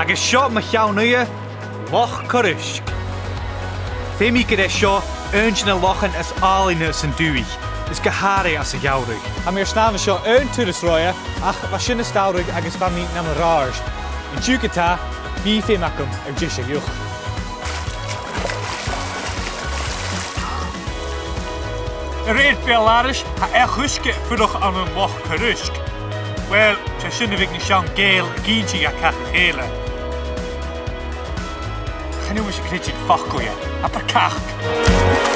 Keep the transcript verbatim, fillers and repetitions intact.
Agus seo mo cheann-uidhe, Loch Coruisg. Feumaidh gur e seo aon de na lochan as àlainne san dùthaich, is gu h-àraidh anns a' gheamhradh. Tha mi air snàmh an seo aon turas roimhe, ach bha sin as t-samhradh agus bha mi nam ràrd. An-diugh ge-tà, bidh feum agam air deise a dhìth. A rèir beul-aithris, tha each-uisge a' fuireach ann an Loch Coruisg. Uill, 's e sin a bhiodh na seann Ghàidheil ag innse dha càch-a-chèile. Chan eil mise a' creidsinn facal dheth. Abair cac.